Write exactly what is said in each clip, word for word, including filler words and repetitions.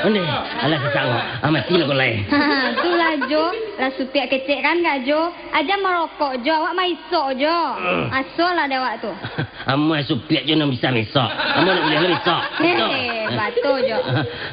Ondeh, alah sasak awak. Ah, mati lah ko lai. Ha, tu lah, Jo. Lah supiak kecek kan, Kak Jo? Aja marokok, Jo. Awak maisok, Jo. Hmm. Aso lah dek awak tu. Amuah supiak jo nan bisa maisok. Amuah nak buliah lah maisok. Heh, batua, Jo.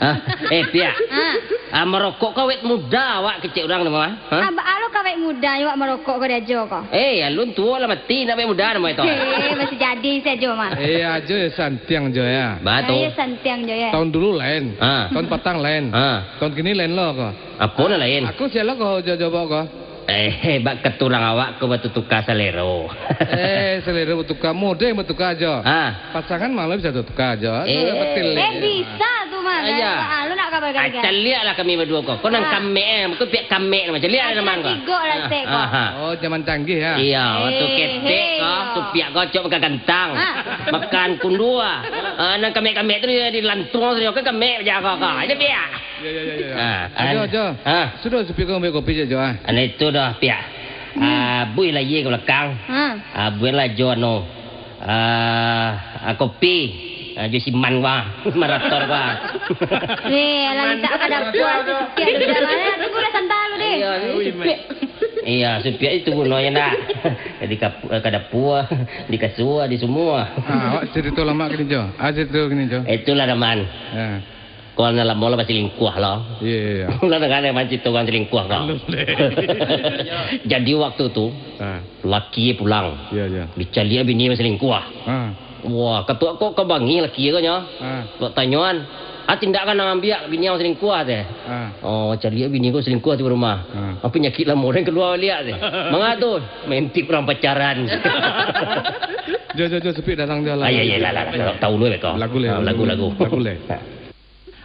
Ah, eh, Piak. Ha. Ah, marokok ko awet muda awak kecek urang tu mah. Ha? Abah alo kawek muda awak marokok ko di Ajo ko? Eh, alun tuo lah mati, nak kawek muda namo itu. Eh, masih jadi si Ajo mah. Eh, Ajo yo santiang Jo yo. Batua. Ah, yo santiang Jo yo. Tahun dulu lain. Ha. Tahun patang lain. Ha. Tahun kini lain lo ko. Apo nan lain? Aku sia lo ko Jo, Jo baok ko. Eh, bak katurang awak ko batutuka salero. Eh, salero batuka, model batuka Jo. Ha. Pasangan malah bisa tuka Jo. Eh. Betul. Eh, bisa tu mah. Ah, iya. Ah, lu nak kabar gara-gara. Ah, caliak lah kami baduo ko. Ko nan kamek, eh. Ko Piak kamek namo. Caliak lah namo ko. Tigo lah sek ko. Ah, ah. Oh, zaman canggih ya. Iya, waktu ketek ko, supiak ko cok makan kantang. Ah. Makan kundua. Ah, nan kamek-kamek tu di, di lantuang tu, ko kamek bajago ko. Ini Piak. Ya, ya, ya, ya. Ah, Ajo, Ajo. Ah. Sudah supiak ko ambiak kopi je, Jo, ah. Anu itu dah, Piak. Ah, buih lah ye ka balakang. Ah. Ah, buih lah Jo anu. Ah, ah, kopi. Ah, jo siman gua. Marator gua. Weh, alah mintak ka dapua tu, supiak duduak lah. Tunggu lah santa lu deh. Iya, ni supiak. Iya, supiak itu gunonyo nak. Di kapu-, ka dapua, di kasua, di semua. Ah, awak cerita lama kini, Jo. Ah, cerita kini, Jo. Itulah, Daman. Ya. Ko lah lamo lah basilingkuah lo. Iya, iya, iya. Lah danga dek mancito urang silingkuah ko. Alun deh. Jadi waktu tu, ah, laki pulang. Iya, iya. Dicaliak bini basilingkuah. Ah. Wah, kato ko ka bangih laki ko nyo. Ah. Kok tanyoan, "Ah, tindak kan ambiak bini ang basilingkuah teh?" Ah. Oh, caliak bini ko basilingkuah tu rumah. Ah. Apa nyakik lamo den kalua baliak teh? Manga tu, maintip urang pacaran. Jo, jo, jo, supiak datang jo lah. Ah, iya, iya, lah, lah, lah. Tahu lu ko. Lagu leh. Ah, lagu, lagu. Lagu leh.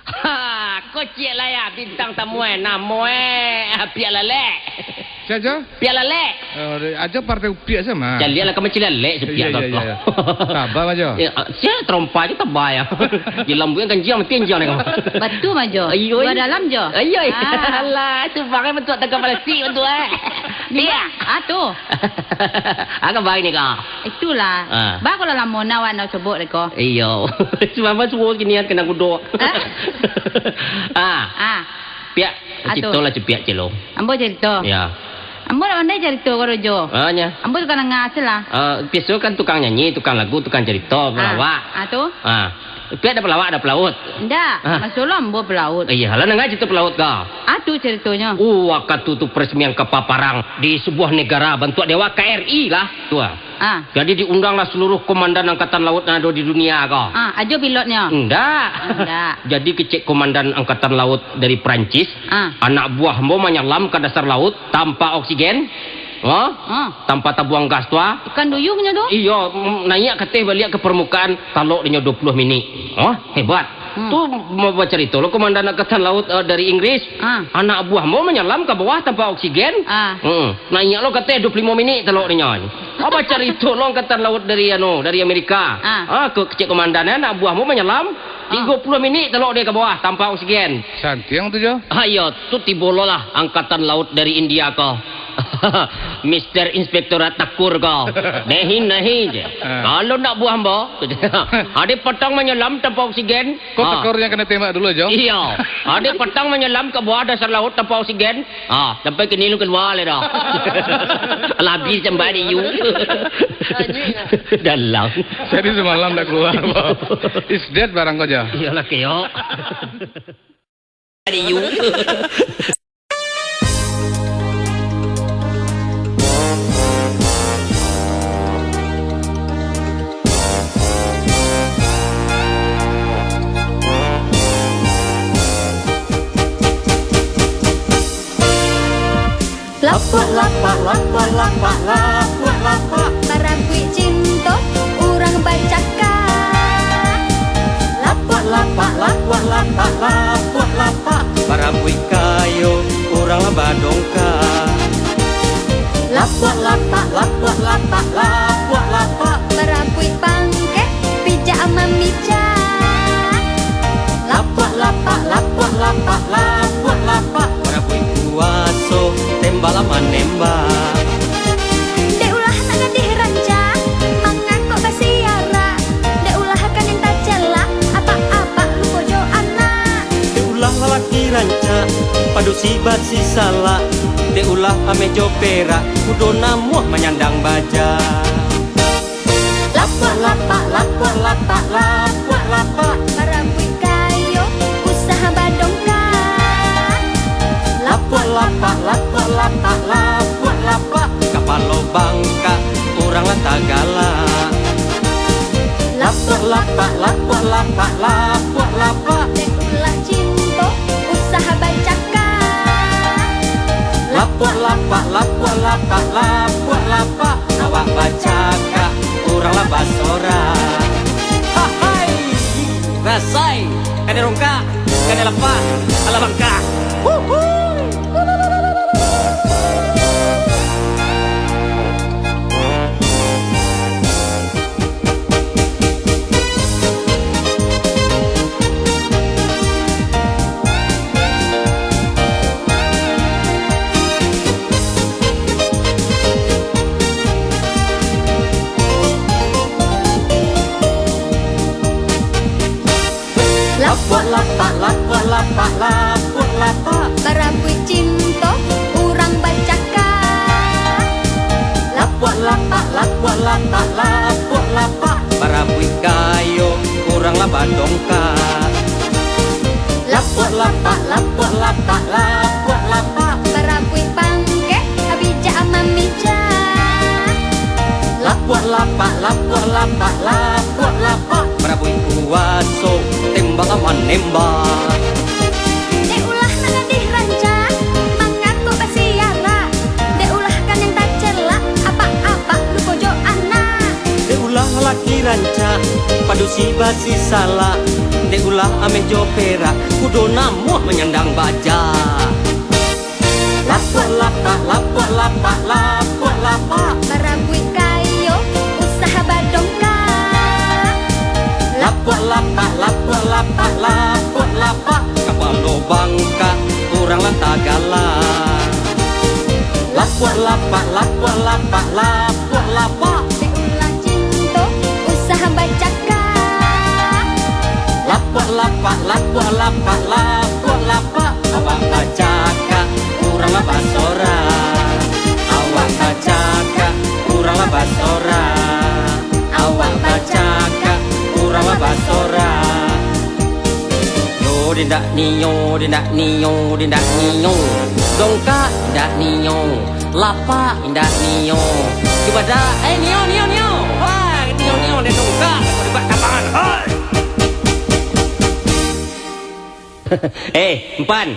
Ha, ko ciek lah ya, bintang tamu eh, namo eh, Piak Lalek. Sia, Jo? Piak Lalek. Oh, Ajo partai upiak sama. Caliak lah, ka mancaliak supiak ko. Iya, iya, iya. Tabah, Jo. Ya, sia terompa je tabah ya. Di lambu yang kanjiang, mati anjiang ni ko. Batua, Jo. Iyo, luar dalam, Jo. Iyo, iya. Ah. Alah, tu pakai bentuk tangkap palasi bentuk eh. Iya. Ah, tu. Agak baik ni ko. Itulah. Ah. Ba ko lah lamo nak awak nak cobok deh ko. Iyo. Cuma ba suo kini kan kena gudok. Hah? Ah. Ah. Piak, ah, tu. Cito lah cupiak celo. Ambo carito. Ya. Ambo lah pandai carito ko, Jo. Ah, nya. Ambo tukang nangah se lah. Ah, biaso kan tukang nyanyi, tukang lagu, tukang carito, ah, pelawak. Ah, tu. Ah. Piak ado pelawak, ado pelaut. Indak, ah, maso lo ambo pelaut. Iya, lah nangah carito pelaut ko. Ah, tu caritonyo. Uh, wakatu tu peresmian kapal parang di sebuah negara bantuak dewa, K R I lah, tu ah. Ah. Jadi diundanglah seluruh komandan angkatan laut yang ada di dunia ko. Ah, Ajo pilotnyo? Indak. Indak. Jadi kecek komandan angkatan laut dari Perancis, ah, anak buah ambo manyalam ka dasar laut tanpa oksigen. Ha? Ah. Tanpa tabuang gas tu ah. Ikan duyungnyo tu? Iyo, mm, naiak kateh baliak ka permukaan, talok dinyo dua puluah minik. Ha? Hebat. Hmm. Tu mau bacarito lo komandan angkatan laut, eh, dari Inggris. Ah. Anak buah ambo manyalam ka bawah tanpa oksigen. Ah. Hmm. Naiak lo kateh dua puluah limo minik talok dinyo. Apa carito lo angkatan laut dari anu, dari Amerika? Ah. Ah, ke kecek komandan, eh, anak buah ambo manyalam, ah, tigo puluah minik talok dek ka bawah tanpa oksigen. Santiang tu, Jo. Ah, iyo, tu tibo lo lah angkatan laut dari India ko. Mister Inspektorat Takur ko. Nahi, nahi je. Ah. Kalau nak buah ambo, ade patang manyalam tanpa oksigen. Ko, ah, Takur yang kena tembak dulu, Jo? Iyo. Ade patang manyalam ka bawah dasar laut tanpa oksigen. Ah, sampai kini lu kalua lai dah. Alah, habis sampai di you. Dalam. Jadi semalam dah keluar, Bang. Is dead barang ko, Jo. Iyolah, keok. Di you. Lapuak lapak, lapuak lapak, lapuak lapak. Parabuik cinto, urang bacakak. Lapuak lapak, lapuak lapak, lapuak lapak. Parabuik kayo, urang lah badongka. Lapuak lapak, lapuak lapak, lapuak lapak. Parabuik pangkek, pijak mamijak. Lapuak lapak, lapuak lapak, lapuak lapak. Parabuik kuaso, tembak lah manembak. Dek ulah nak gadih rancak. Padusi basi salak, dek ulah ameh jo perak, kudo namuah manyandang baja. Lapuak lapak, lapuak lapak, lapuak lapak. Barabuik kayo, usaha badongkak. Lapuak lapak, lapuak lapak, lapuak lapak. Kapalo bangkak, urang lah tagalak. Lapuak lapak, lapuak lapak, lapuak lapak. Dek ulah cinto, usaha bacakak. Lapuak lapak, lapuak lapak, lapuak lapak. Awak bacakak, urang lah basorak. Hahai, rasai, kanai rongkak, kanai lapak, alah bangkak. Huhui. Lapuak lapak, lapuak lapak, lapuak lapak. Barabuik cinto, urang bacakak. Lapuak lapak, lapuak lapak, lapuak lapak. Barabuik kayo, urang lah badongkak. Lapuak lapak, lapuak lapak, lapuak lapak. Barabuik pangkek, abijak mamijak. Lapuak lapak, lapuak lapak, lapuak lapak. Barabuik kuaso, tembak manembak. Dek ulah nak gadih rancak, mangakok basiarak. Dek ulah kaniang tacelak, apak-apak lupo jo anak. Dek ulah lalaki rancak, padusi basi salak. Dek ulah ameh jo perak, kudo namuah manyandang baja. Lapuak lapak, lapuak lapak, lapuak lapak. Barabuik kayo, usaha badongkak. Lapuak lapak, lapuak lapak, lapuak lapak. Kapalo bangkak, urang lah tagalak. Lapuak lapak, lapuak lapak, lapuak lapak. Dek ulah cinto, usaha bacakak. Lapuak lapak, lapuak lapak, lapuak lapak. Awak bacakak, urang lah basorak. Awak bacakak, urang lah basorak. Awak bacakak, urang lah basorak. Yo, dindak nio, dindak nio, dindak nio. Dongkak, dindak nio. Lapak, dindak nio. Cubadak, eh, nio, nio, nio. Wah, nio, nio, den dongkak. Dibak tabangan. Hai. Eh, Empan.